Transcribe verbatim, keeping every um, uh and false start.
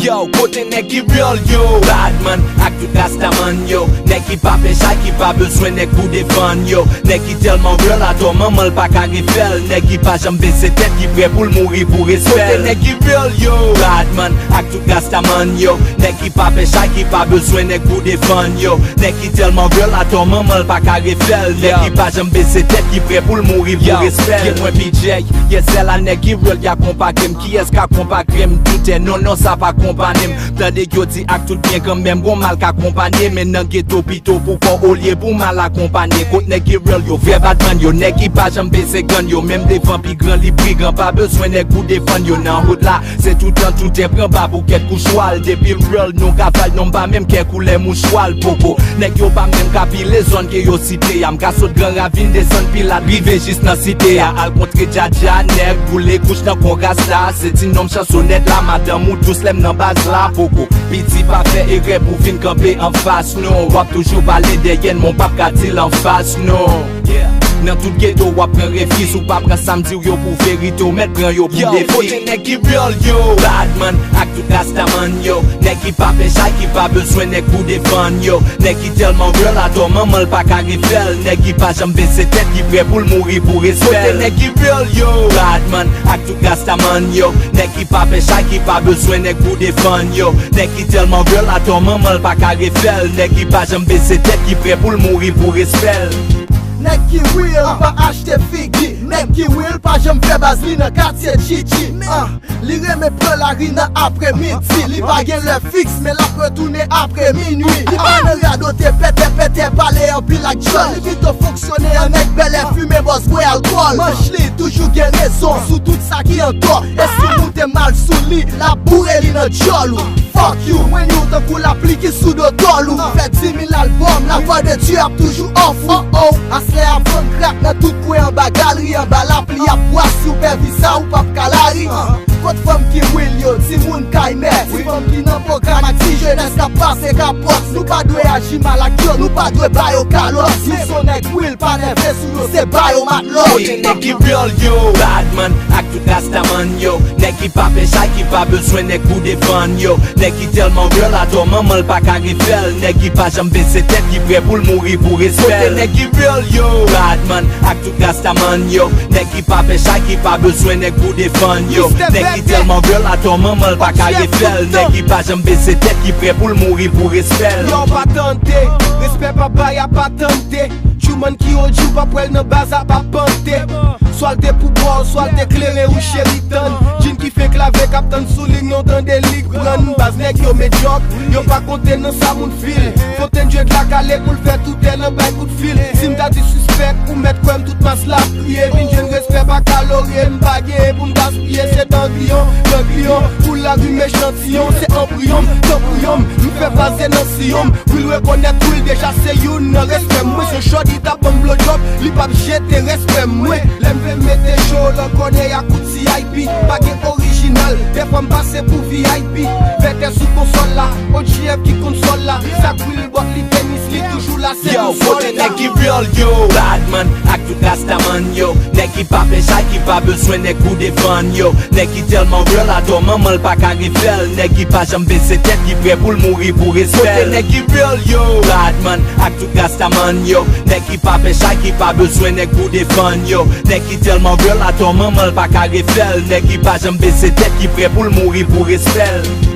Yo, kote nèg ki real yo? Badman ak tout rastaman yo. Nèg ki pa pè chay, ki pa bezwen nèg pou defann yo. Nèg ki tèlman real atò manman l pa ka refè l. Nèg ki pa janm bese tèt, ki prè pou l mouri pou respè l. Kote nèg ki real yo? Badman ak tout rastaman yo. Nèg ki pa pè chay, ki pa bezwen nèg pou defann yo. Nèg ki tèlman real atò manman l pa ka refè l. Nèg ki pa janm bese tèt, ki prè pou l mouri pou respè l. Yo, mwen P J, yes, sèl a nèg ki real ki a konpake m. Kiyès ka konpake m? Doutè, non, non, sa pa konpane m. Tande yo di ak tout byen kanmenm, gon mal ka konpanye, men nan geto pito pou kò olye pou mal akonpanye. Kot nèg ki real yo, vrè badman yo, nèg ki pa janm bese gann yo, menm devan pi gran li brigan, pa bezwen nèg pou defann yo nan wout la. Se toutan toutè pran ba pou kèk kou chwal, depi real nou ka fay non pa menm kè koulè mouchwa l poko. Nèg yo pa menm ka pile zòn ke yo site a, m ka sot Gran Ravin desann Pilat rive jis nan site a, al kontre Djadja, nèg boule kouch nan kon rasta, se ti nonm chansonèt la, madanm ou dous lè m nan baz la poko. Piti pa fè erè pou vin kanpe anfas nou, w ap toujou pale dèyè n, men w p ap ka di l anfas nou. Yeah. Nan tout geto w ap pran refi, si w pa pran sa m di w yo pou verite, w mèt pran yo pou defi. Yo, kote nèg ki real yo? Badman ak tout rastaman yo. Nèg ki pa pè chay, ki pa bezwen nèg pou defann yo. Nèg ki tèlman real atò manman l pa ka refè l. Nèg ki pa janm bese tèt, ki prè pou l mouri pou respè l. Kote nèg ki real yo? Badman ak tout rastaman yo. Nèg ki pa pè chay, ki pa bezwen nèg pou defann yo. Nèg ki tèlman real atò manman l pa ka refè l. Nèg ki pa janm bese tèt, ki prè pou l mouri pou respè l. Nèg ki real pa achte figi. Nèg ki real pa janm fè baz li nan katye Chichi. Ah, li renmen pran lari nan apremidi. Li pa gen lè fiks, men l ap retounen apre minui. Li pa nan radote pètè pètè, pale anpil ak djòl. Li pito fonksyone an nèg bèlè, fimen bòs, bwè alkòl. Manch li toujou gen rezon sou tout sa ki antò. E si w moute mal sou li, l ap boure li nan djòl ou. Fuck you, mwen yo tankou lapli ki sou do tòl ou. Fè di mil albòm, la vwa de Dye ap toujou off ou. Oh, aswè ap vann krak nan tout kwen, anba galri, anba lapli, ap bwase ou pè visa ou p ap ka lari. Kot fanm ki real yo, timoun kay mèt, ti fanm ki nan pwogram ak ti jenès k ap pase kapòt. Nou pa dwe aji mal ak yo, nou pa dwe ba yo kalòt. Si w se yon nèg real, pa nève sou yo, se ba yo matlòt. Kote nèg ki real yo? Badman ak tout rastaman yo. Nèg ki pa pè chay, ki pa bezwen nèg pou defann yo. Nèg ki tèlman real atò manman l pa ka refè l. Nèg ki pa janm bese tèt, ki prè pou l mouri pou respè l. Kote nèg ki real yo? Badman ak tout rastaman yo. Nèg ki pa pè chay, ki pa bezwen nèg pou defann yo. Nèg ki tèlman real atò manman l pa ka refè l. Nèg ki pa janm bese tèt, ki prè pou l mouri pou respè l. Yo pa tande, respè pa bay a pa tande. Truman ki O G w p ap wè l nan baz a pa pante. Swa l te pou bò w, swa l te klere ou cheri tann. Djin ki fenk lave k ap tann sou lig, non tande lig prann. Baz nèg yo medyòk, yo pa konte nan sa moun fil. Fontenn je dla kale pou l fè toutè nan bay kout fil. Si m ta di sispèk, ou mèt kwè m tout mas la ap kriye. Vin jwenn respè pa kalorye, m pa gen pou m gaspiye. Se tangliyon, tangliyon, pou lari mechantiyon. Se anbriyon m, tanbriyon m, m fè vaze nan siyon m. Wi l rekonèt wi l deja se youn nan respè m. Mwen se yon chòdi t ap ban m blowjob, li p ap jete respè m. Mwen, lè m vle mete cho lan kònèy ak kouti I P. Pa gen orijinal, dèfwa m pase pou V I P. Vètè sou konsòl la, O G F ki konsòl la. Sa k wi l bòt li tenis, li toujou la, se nou sòlda. Yo, kote nèg ki real yo? Badman ak tout rastaman yo. Nèg ki pa pè chay, ki pa bezwen nèg pou defann yo. Nèg ki tèlman real atò manman l pa ka refè l. Nèg ki pa janm bese tèt, ki prè pou l mouri pou respè l. Kote nèg ki real yo? Badman ak tout rastaman yo. Nèg ki pa pè chay, ki pa bezwen nèg pou defann yo. Nèg ki tèlman real atò manman l pa ka refè l. Nèg ki pa janm bese tèt, ki prè pou l mouri pou respè l.